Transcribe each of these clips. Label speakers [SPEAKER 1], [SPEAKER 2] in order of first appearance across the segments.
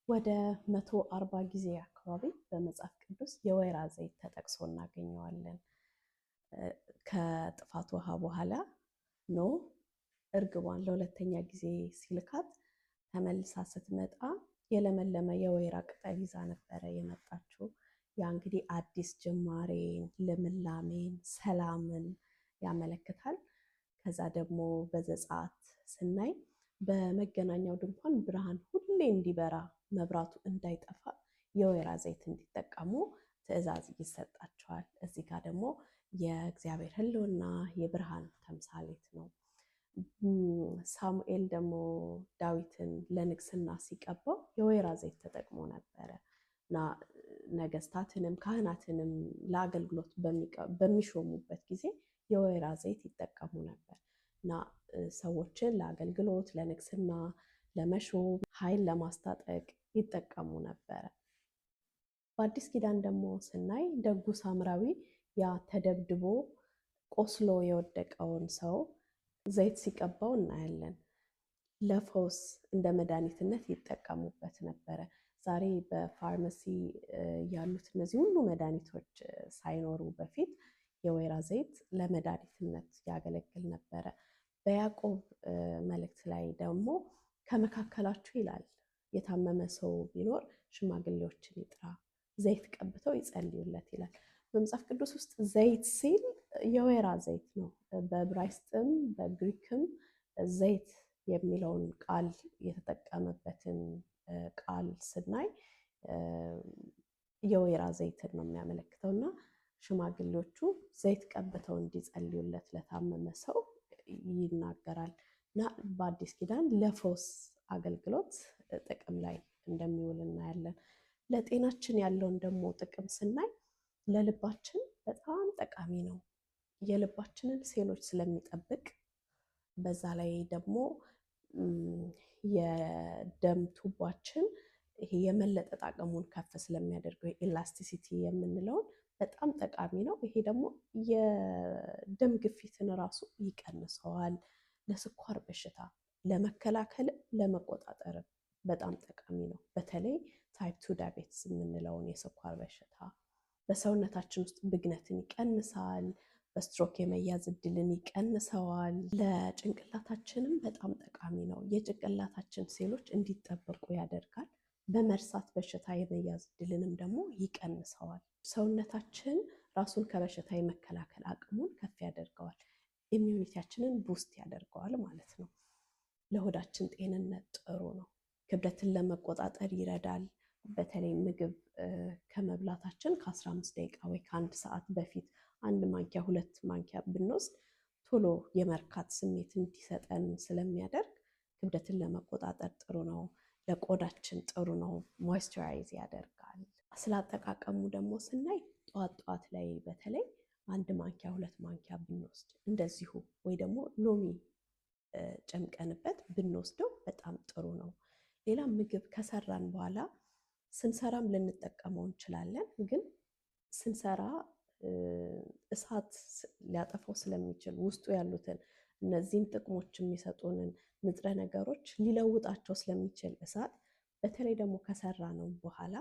[SPEAKER 1] ወደ 140 ጊዜ አካባቢ በመጽሐፍ ቅዱስ የወይራ ዘይት ተጠቅሶ እናገኘዋለን። ከጥፋት ውሃ በኋላ ኖህ እርግቧን ለሁለተኛ ጊዜ ሲልካት ተመልሳ ስትመጣ የለመለመ የወይራ ቅጠል ይዛ ነበረ የመጣችው። ያ እንግዲህ አዲስ ጅማሬን፣ ልምላሜን፣ ሰላምን ያመለክታል። ከዛ ደግሞ በዘጸአት ስናይ በመገናኛው ድንኳን ብርሃን ሁሌ እንዲበራ፣ መብራቱ እንዳይጠፋ የወይራ ዘይት እንዲጠቀሙ ትዕዛዝ ይሰጣቸዋል። እዚህ ጋር ደግሞ የእግዚአብሔር ሕልውና የብርሃን ተምሳሌት ነው። ሳሙኤል ደግሞ ዳዊትን ለንግስና ሲቀባው የወይራ ዘይት ተጠቅሞ ነበረ እና ነገስታትንም ካህናትንም ለአገልግሎት በሚሾሙበት ጊዜ የወይራ ዘይት ይጠቀሙ ነበር እና ሰዎችን ለአገልግሎት፣ ለንግስና፣ ለመሾም፣ ኃይል ለማስታጠቅ ይጠቀሙ ነበረ። በአዲስ ኪዳን ደግሞ ስናይ ደጉ ሳምራዊ ያ ተደብድቦ ቆስሎ የወደቀውን ሰው ዘይት ሲቀባው እናያለን። ለፈውስ እንደ መድኃኒትነት ይጠቀሙበት ነበረ። ዛሬ በፋርማሲ ያሉት እነዚህ ሁሉ መድኃኒቶች ሳይኖሩ በፊት የወይራ ዘይት ለመድኃኒትነት ያገለግል ነበረ። በያዕቆብ መልእክት ላይ ደግሞ ከመካከላችሁ ይላል የታመመ ሰው ቢኖር ሽማግሌዎችን ይጥራ፣ ዘይት ቀብተው ይጸልዩለት ይላል። በመጽሐፍ ቅዱስ ውስጥ ዘይት ሲል የወይራ ዘይት ነው። በዕብራይስጥም በግሪክም ዘይት የሚለውን ቃል የተጠቀመበትን ቃል ስናይ የወይራ ዘይትን ነው የሚያመለክተው እና ሽማግሌዎቹ ዘይት ቀብተው እንዲጸልዩለት ለታመመ ሰው ይናገራል እና በአዲስ ኪዳን ለፈውስ አገልግሎት ጥቅም ላይ እንደሚውል እናያለን። ለጤናችን ያለውን ደግሞ ጥቅም ስናይ ለልባችን በጣም ጠቃሚ ነው። የልባችንን ሴሎች ስለሚጠብቅ፣ በዛ ላይ ደግሞ የደም ቱቧችን ይሄ የመለጠጥ አቅሙን ከፍ ስለሚያደርገው elasticity የምንለውን በጣም ጠቃሚ ነው። ይሄ ደግሞ የደም ግፊትን ራሱ ይቀንሰዋል። ለስኳር በሽታ ለመከላከልም ለመቆጣጠርም በጣም ጠቃሚ ነው። በተለይ type 2 diabetes የምንለውን የስኳር በሽታ በሰውነታችን ውስጥ ብግነትን ይቀንሳል። በስትሮክ የመያዝ እድልን ይቀንሰዋል። ለጭንቅላታችንም በጣም ጠቃሚ ነው። የጭንቅላታችን ሴሎች እንዲጠበቁ ያደርጋል። በመርሳት በሽታ የመያዝ እድልንም ደግሞ ይቀንሰዋል። ሰውነታችን ራሱን ከበሽታ የመከላከል አቅሙን ከፍ ያደርገዋል። Immunity ያችንን boost ያደርገዋል ማለት ነው። ለሆዳችን ጤንነት ጥሩ ነው። ክብደትን ለመቆጣጠር ይረዳል። በተለይ ምግብ ከመብላታችን ከ15 ደቂቃ ወይ ከአንድ ሰዓት በፊት አንድ ማንኪያ፣ ሁለት ማንኪያ ብንወስድ ቶሎ የመርካት ስሜት እንዲሰጠን ስለሚያደርግ ክብደትን ለመቆጣጠር ጥሩ ነው። ለቆዳችን ጥሩ ነው። Moisturize ያደርጋል። ስላጠቃቀሙ ደግሞ ስናይ ጠዋት ጠዋት ላይ በተለይ አንድ ማንኪያ፣ ሁለት ማንኪያ ብንወስድ እንደዚሁ ወይ ደግሞ ሎሚ ጨምቀንበት ብንወስደው በጣም ጥሩ ነው። ሌላ ምግብ ከሰራን በኋላ ስንሰራም ልንጠቀመው እንችላለን። ግን ስንሰራ እሳት ሊያጠፋው ስለሚችል፣ ውስጡ ያሉትን እነዚህን ጥቅሞች የሚሰጡንን ንጥረ ነገሮች ሊለውጣቸው ስለሚችል እሳት፣ በተለይ ደግሞ ከሰራነው በኋላ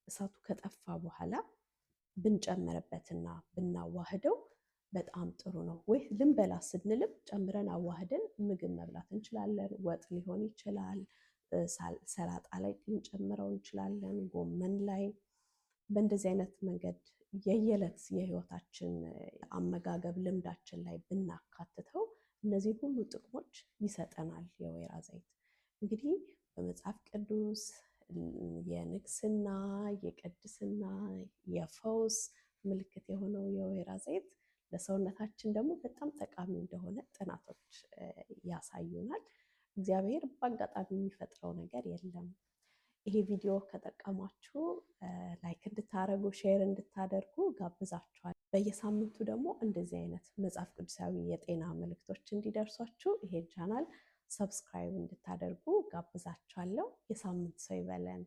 [SPEAKER 1] እሳቱ ከጠፋ በኋላ ብንጨምርበትና ብናዋህደው በጣም ጥሩ ነው። ወይ ልንበላ ስንልም ጨምረን አዋህደን ምግብ መብላት እንችላለን። ወጥ ሊሆን ይችላል፣ ሰላጣ ላይ ልንጨምረው እንችላለን፣ ጎመን ላይ። በእንደዚህ አይነት መንገድ የየዕለት የህይወታችን አመጋገብ ልምዳችን ላይ ብናካትተው እነዚህ ሁሉ ጥቅሞች ይሰጠናል። የወይራ ዘይት እንግዲህ በመጽሐፍ ቅዱስ የንግስና፣ የቅድስና፣ የፈውስ ምልክት የሆነው የወይራ ዘይት ለሰውነታችን ደግሞ በጣም ጠቃሚ እንደሆነ ጥናቶች ያሳዩናል። እግዚአብሔር በአጋጣሚ የሚፈጥረው ነገር የለም። ይሄ ቪዲዮ ከጠቀማችሁ like እንድታደርጉ፣ share እንድታደርጉ ጋብዛችኋል። በየሳምንቱ ደግሞ እንደዚህ አይነት መጽሐፍ ቅዱሳዊ የጤና መልእክቶች እንዲደርሷችሁ ይሄን channel subscribe እንድታደርጉ ጋብዛችኋለሁ። የሳምንት ሰው ይበለን።